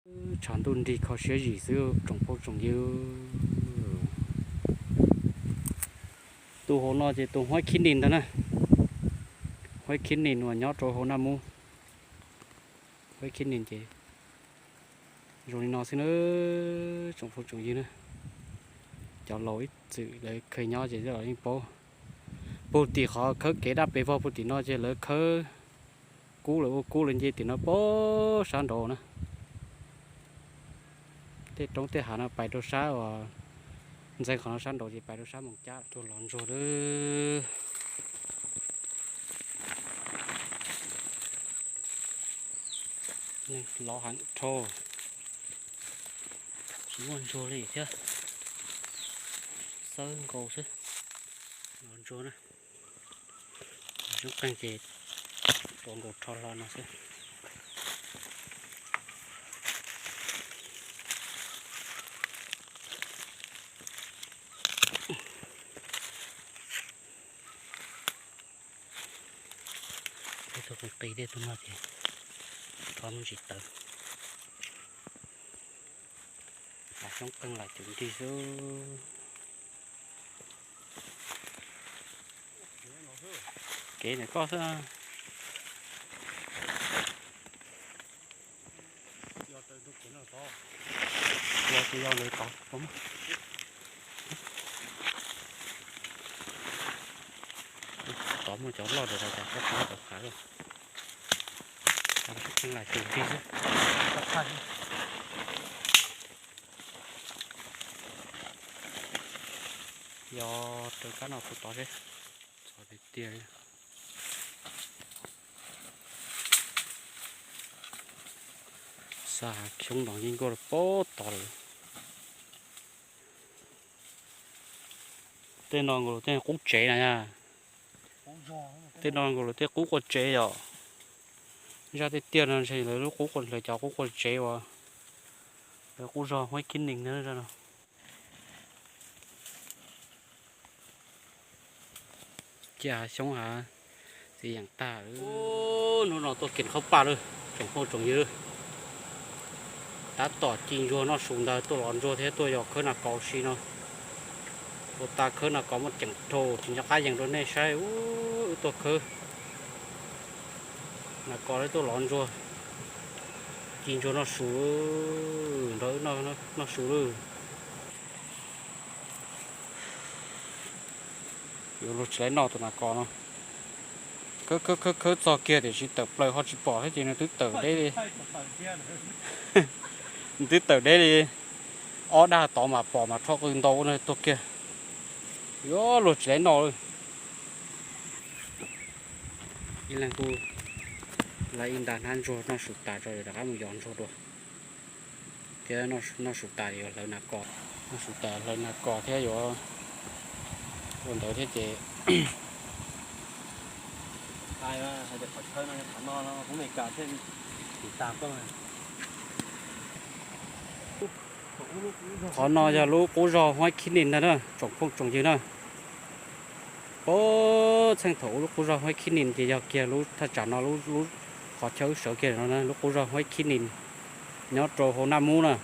Tshav ntuj nrig kho siab zim xwb tsoom phooj tsoom ywg. Tus hauv no ces tus Huaib Khib Nis ntag na. Huaib Khib Nis uas nyob rau hauv Naj Mub. Huaib Khib Nis ces zoo li no xwb na, tsoom phooj tsoom ywg na. Cov laus ib txwm lawv kheev nyob ces yeej paub. Puag tim qhov khawb kev dab pes vog puag tim no ces lawv khawb kub lawv ua kub lawv nce tim no puag sab nraud na. Tej roob tej hav no pais rau sab uas ntxeev qhov no sab nraud ces pais rau sab Moos Cab tuaj lov ntsuag lawm. Neeg lov heev dhau, tsis muaj ntsuag li thiab, xawb nkaus xwb. Lov ntsuag na, xyoob qeeg ces tuav nkaus rho hlo no xwb. Tej tug qis qis tej tug no ces rho muaj tsis tawv. Xyoob qeeg lam cum nrig xwb. Kev ntawm koj xwb. Yog tsis yog lawv tod, tod muaj cov loj ntawd los cas koj tsis tau qhav lawm. Xyoob qeeg lam cum nrig xwb. Yog raws kab no puag tod seb. Txog tiag tiag li. Xa hav xyoob no yeej nkuaj rau puag tod lawm. Tej no nkaus lawv tej qub tsev na yog. Tej no nkaus lawv tej qub qua tsev yom. Zaj tiag tiag no ntshe lawv lub qub qua, lawv cov qub qua tsev uas lawv qub zog Huaib Khib Nis na zaj no. Cia hav xyoob hav txiv yeem tag. Hnub no tuaj kees khaub paj lawm tsoom phooj tsoom ywg. Tab tom ci ntsuag noj su ntawd tuaj lov ntsuag thiab tuaj yos khawb nas kos si no. Ua tas khawb nas kos muaj ceem dhau tsis nco qab yees rau nej saib. Wb tuaj khawb nas kos thiab tuaj lov ntsuag, ci ntsuag noj su, nrog wb noj su lawm. Yuav luag tsis laib noj tus nas kos no. Khawb khawb khawb khawb txog kiag tiam sis tawm plaws ho tsis pom thiab ces nws twb tawm deb li. Nws twb tawm deb li. Ob dag tod mas pom mas rho qw ntau ua tuag kiag. Yuav luag tsis laib noj lawm. Ib leeg kuj laib ib nta hnab ntsuag noj su tas tso rov qab mus yos ntsuag dua. Thiab noj su tas yuav hlawv nas kos, noj su tas hlawv nas kos thiab yuav ua ntawd thiab ces qhov no yog lub qub zog Huaib Khib Nis ntag na tsoom phooj tsoom ywg na. Puag txheej thaum ub lub qub zog Huaib Khib Nis ces yog kiag lub thaj tsam no, lub qhov chaw wb sawv kiag no lub qub zog Huaib Khib Nis nyob rau hauv Naj Mub na.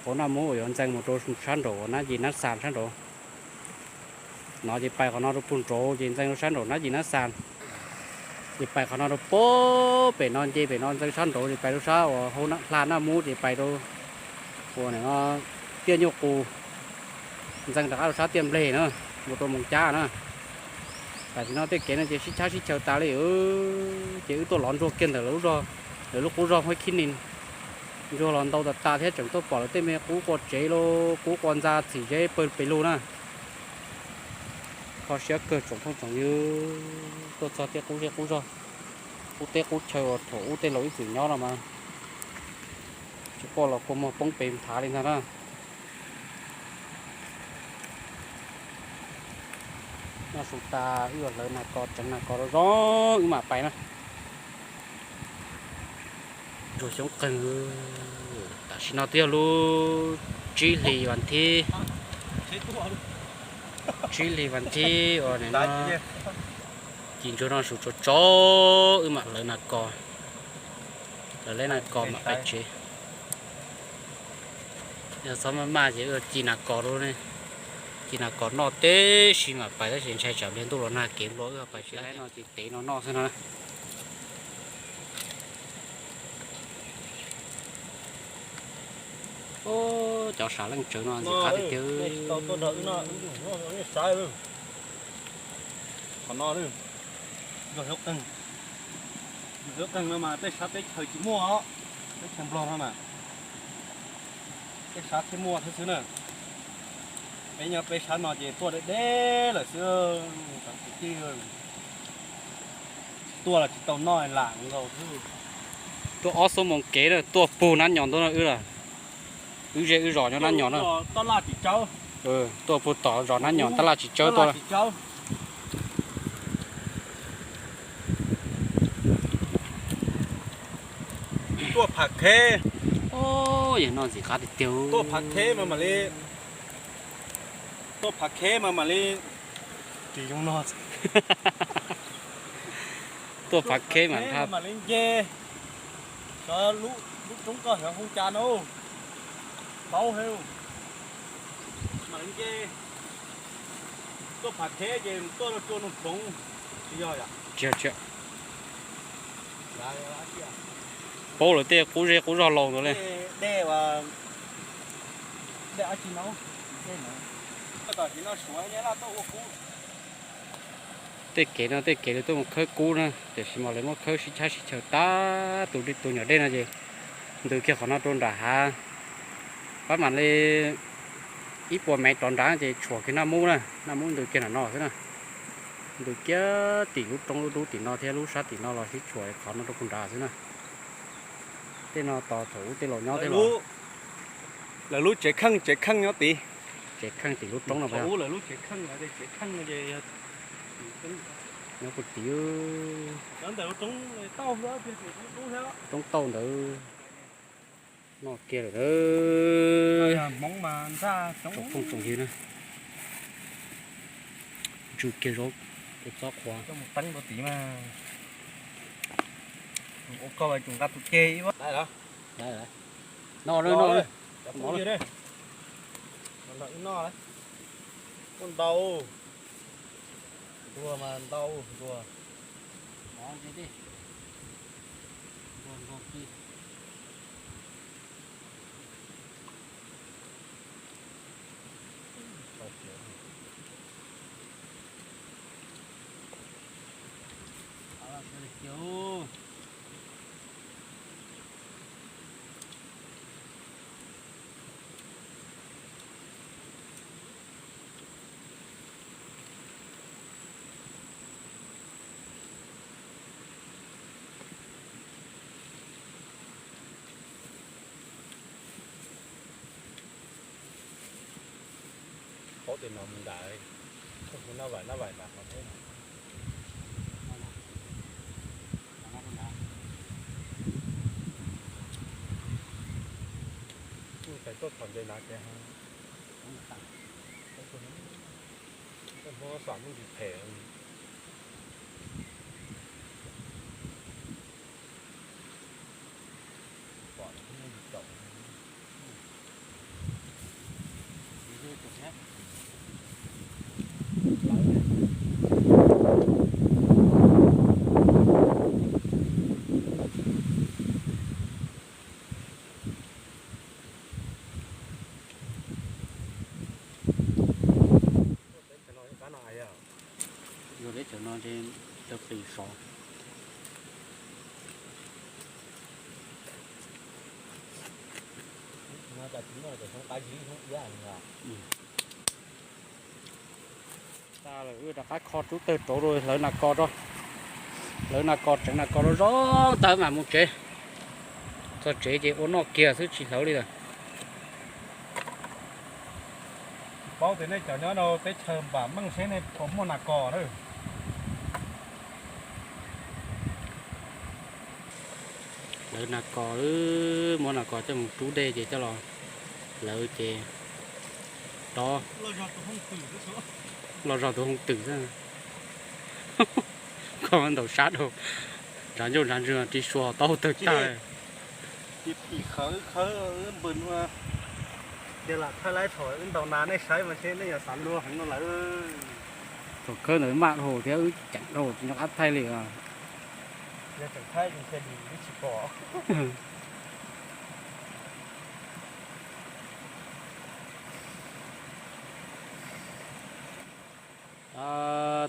Hauv Naj Mub uas yuav ntxeev mus rau sab nraum uas Nab Yis Nab Xas sab nraud. No ces pais qhov no rau puag nraud ces ntxeev rau sab nraum Nab Yis Nab Xas. Ces pais qhov no rau puag pem no nce pem no ntxeev sab nraud ces pais rau sab uas hla Naj Mub ces pais rau uas no Tiaj Nyuj Qus, ntxeev rov qab rau sab Tiaj Npleg na, mus rau Moos Cab na. Tam sim no tej kev no ces sib tshab sib chaws tas li. Ces wb tuaj lov ntsuag kiag ntawm lawv lub qub zog Huaib Khib Nis. Ntsuag los ntau tas tas thiab tseem tuaj pom lawv tej me qub qua tsev los qub qua ntxa txhim zeb pawg pes lug na. Kho siab kawg tsoom phooj tsoom ywg, tuaj txog tej qub zej qub zog, qub teb qub chaw uas thaum ub tej laus ib txwm nyob no mas tsis quaj los kua muag poob pes nthav li ntag na. Noj su tas wb yuav hlawv nas kos tseev nas kos rau zoo wb mam pais na. Ntsuag xyoob qeeg. Tam sim no twb yog lub tsib hlis vas thib, tsib hlis vas thib uas nim no ci ntsuag noj su tso tso wb mam hlawv nas kos. Lawv na kos mam pais tsev. Yog txhob maj maj ces wb ci nas kos rau ne, ci nas kos noj teb si mam pais, tab sis ntshai tsam pliag ntuj los nag kev nplua wb pais tsev. No ces tev no noj xwb no. Cov sam leej tsawv no ntxim qab tiag tiag. Qhov no, qeeg no mas tej sab teb chaws tsis muaj os, teb chaws Nplog no mas tej sab thiaj muaj thiab xwb na. Peb nyob peb sab no ces tuaj deb deb lawm xwb, tuaj los tsis tau noj lam nkaus xwb. Tuaj ob xuab moos kev na, tuaj puag Nab Nyos ntua no wb lawm. Wb zej wb zos nyob Nab Nyos na. Tuaj puag tom zos Nab Nyos tab laj tsis tsawb tuaj. Tuaj Phav Kheb. Yog no ntxim qab tiag tiag. Tuaj Phav Kheb mas mam li, tuaj Phav Kheb mas mam li, tuaj Phav Kheb mas mam li nce. Lub roob koj xyov hu cas no, paub he, mam li nce. Tuaj Phav Kheb ces tuaj rau Tsua Noog Phoov, tsis yog yom? Tsis yog, tsis yog. Paub lawv tej qub zej qub zog laus ntawd li. Tej kev no tej kev lawv tuaj mus khawb kub na, tiam sis mas lawv muab khawb sib chab sib chaws tag, tus tus nyuam dej no ces ntws kiag qhov no rau nram hav, pab mam li ib puas mev rov nrad ces tshuam kiag Naj Mub na, Naj Mub ntws kiag nram no xwb na. Ntws kiag tim lub roob lub dub tim no thiab lub sab tim no los sib tshuam qhov no rau puag nrad xwb na. Tej no tos thaum ub tej laus nyob thiab los. Lawv lub tsev kheej, tsev kheej nyob tid. Tsev kheej tim lub roob no. Nyob puag tid, roob tauj ntawd. Noj kiag lawm. Tsoom phooj tsoom ywg na, ntsw kiag zaub, tus txob qhuav. Noj, noj, noj. Noj, noj, noj. Ntuag mas ntau, ntuag. Paub tias no mus nram, hu nab vais nab vais nram qhov teb no. Tais tuaj txhom nce nrad ces Hmoob xam muj ntsis phem. Yog teb chaws no ces cov plis sov. Tag lawm wb rov qab kho rub tawg rauv rau hlawv nas kos rau. Hlawv nas kos tseev nas kos rau zoo tag mam mus tsev. Txog tsev ces ua noj kiag xwb tsis hlawv li lawm. Paub tias nej cov nyob rau teb chaws npam meej seb nej puas muaj nas kos na. Hlawv nas kos, muab nas kos coj mus rub dej ces coj los hlawv ces rov los zog tus hooj twm xwb. Koj ntaus sab rau nrad ncauj nrad ntswg ris sua taub hau tawg tag. Ces phim khawv khawv wb npws ua, ces lam thaij laib thaum wb ntaus nas nej saib mas seb nej yuav xav luag heev no lawm. Thaum khawb ntawd maj dhau thiab wb ceev dhau tsis nco qab thaij li os. Yog tseem thaij ntshe dim twb tsis pom.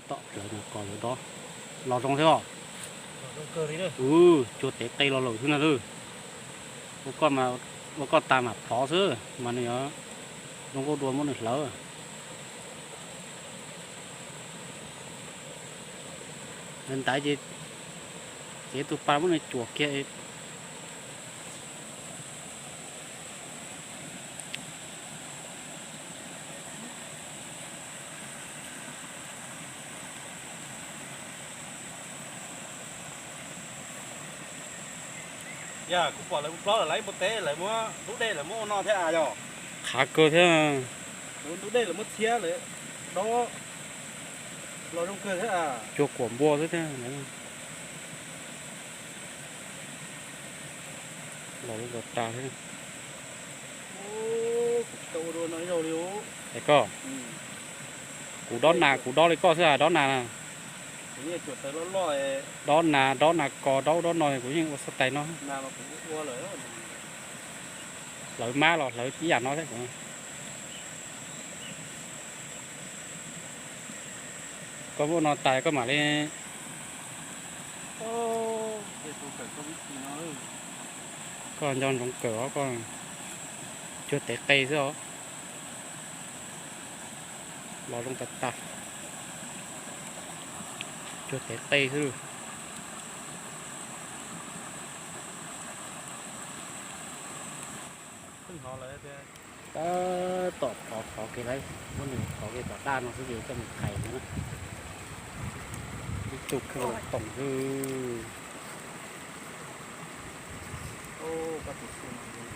Tab tom plawv nas kos yuav dob. Los zoo thiab os. Ua, cuag tev qe los lawm xwb na lawm. Ua koj tas mam plhov xwb mas nws yuav zoo nkauj dua muab nws hlawv. Ntawd ces, ces tus pas muab nws cuam kiag. Yog kuv pom lawv ua plaub lawm, lawv ib npua teb lawv muab ntub dej lawv muab ua no thiab as yog. Qhav kawg thiab. Ntub dej lawv muab txhiab lawv dob los zoo kawg thiab. Cuag kuam npua xwb thiab. Los zoo tas tas thiab. Es koj, kuv dob nas kuv dob li koj xwb as, dob nas na. Dob nas, dob nas kos, dob ub dob no kuv yeej ua xab tais no. Hlawv mab los hlawv ib yam no thiab. Koj muab no tas koj mam li. Koj nco ntsoov kawm os, koj cuag tev qe xwb os. Los zoo tas tas. Cuag tev qe xwb. Tab tom thov thov kev lawm, muab nws thov kev tom daj no xwb ces coj mus thais no na. Ib tug kheej toom xwb.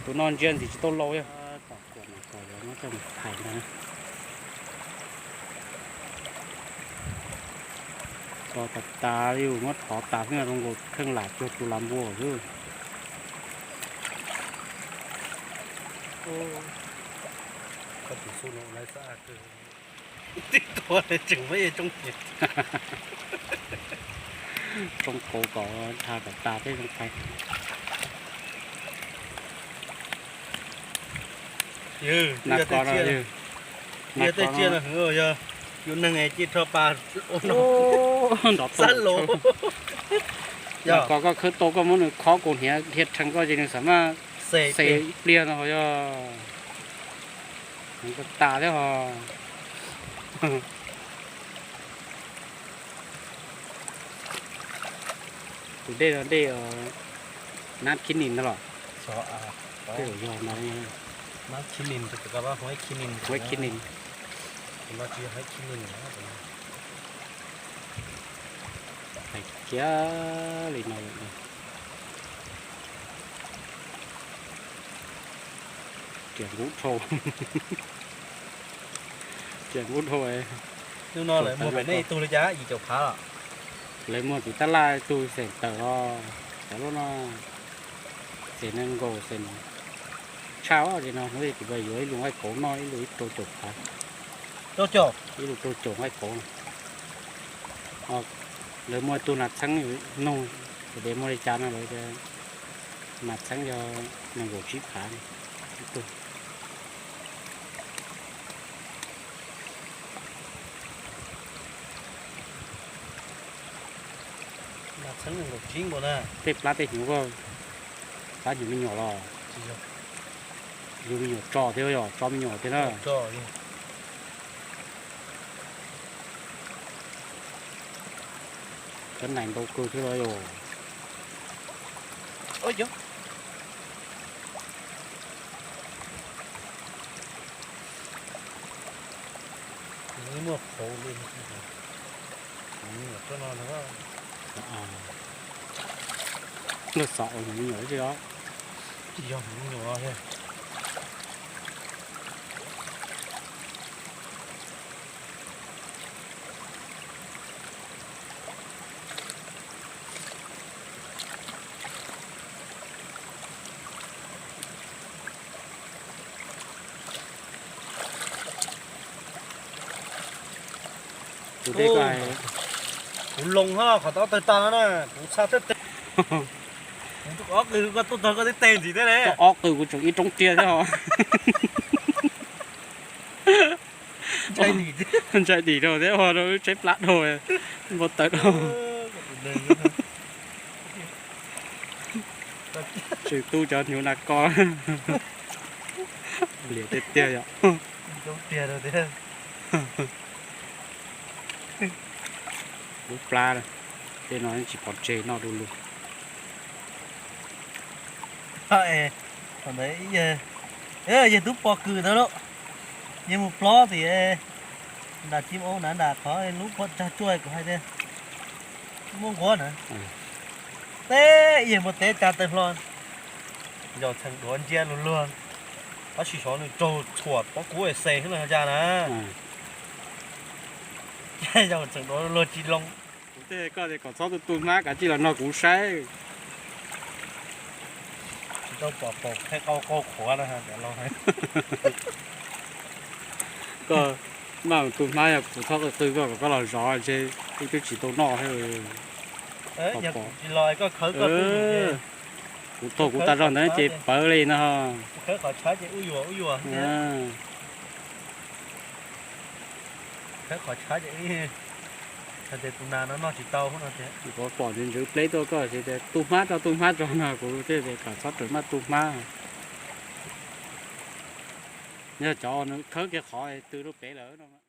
Tus no ntsia ntxim tsis tau laus yog. Tom kuam mas kom yuav muab coj mus thais ntag na. Tso tas tas li, muab thov tas xwb zoo nkaus kheej lam cuag tus lam npua xwb. Tib tuav tseem muab yeej tsoob ces, tsoob kauv kom dhau kom tas peb zoo thaiv. Yog tej tsiaj no heev, yog yus neeg es cia rho pas ua no nrov xab los. Yog koj khawb tau koj muab nws khob kaus hniav dhia rhees koj ces nws xam maj xes ib pliag no yog. Heev tas tas thiab ho. Tus dej no dej nab khib nis ntag los? Tej zaum yog no. Nab khib nis, khib nis. Tus no tsis yog khib nis. Hais kiag li no. Riam nkub dhau. Riam nkub dhau. Hnub no lawv muag pem nej ib tug li cas yim caum phav los? Lawv muag tim tab laj ib tug xeem tawm os, cov lub no xeem nees nkaum xeem tshaj os. Li no hnub kuv yuav ib lub nqaij kauv noj ib lub ib rau caum phav. Ib lub rau caum nqaij kauv. Lawv muaj ib tug nas txheeb nug tias muaj li cas no lawv tias nas txheeb yog nees nkaum tsib phav ib tug. Tej plab tej hnyuv, plab hnyuv me nyuam los? Yug me nyuam tso thiab yog tso me nyuam thiab na. Cov nais ntau kawg thiab los yog. Muaj qhauv li, me nyuam tso no ntag. Lawv xav ua me nyuam tsis os. Tsis yog me nyuam thiab. Kuv tej ko hais, kuv loo ho qhov tau tawg tag no na, kuv txhaj teb teg. Kuv ob qw koj tuaj tog koj teb teg ntxiv thiab ne. Koj ob qw kuv tseem ib roob riag thiab ho. Ntshai dim rau thiab ho, rau tsheb plab dhau, npau taws dhau. Tswm tu cov hnyuv nas ko. Liam tiag tiag yom. Lub plab, tej no tsis pom tseg noj du lug. Thaum ntawd yawg twb pom kws ntawd lauj, yawg mus plob tim nram ci au na, nram qhov lub pob tsag tsuaj kuv hais tias muaj nquab na. Teb yawg muaj teb tsa tawg hlo, yog txheem duav ntsia lug luag, tab sis xyov nws raug thuam pob kub es xes xwb no cas na. Yog txheem duav luag tsis loo. Kuv tej koj tias kom txhob tu tu hmab, kav tsij los nrog kuv saib. Tsis tau pom paum qhia qau qau qhuav na. Koj maj tu hmab, yog kuv txhob qw qw koj kom koj los zov ntshe wb twb tsis tau noj thiab. Yog kuv tsis los koj khawb koj twb, kuv taug kuv tas zog ntawd ces pawv li no. Khawb qhov tshab ces ub yuam ub yuam. Khawb qhov tshab ces hais tias tus nas no noj tsis tau no tias. Kuv pom ntsws ntsws pleb tuaj koj tias tu hmab tso tu hmab tso no kuv thiaj tias kom txhob rawm maj tu hmab. Yog cov khawb kiag qhov twg rau pem lawm no.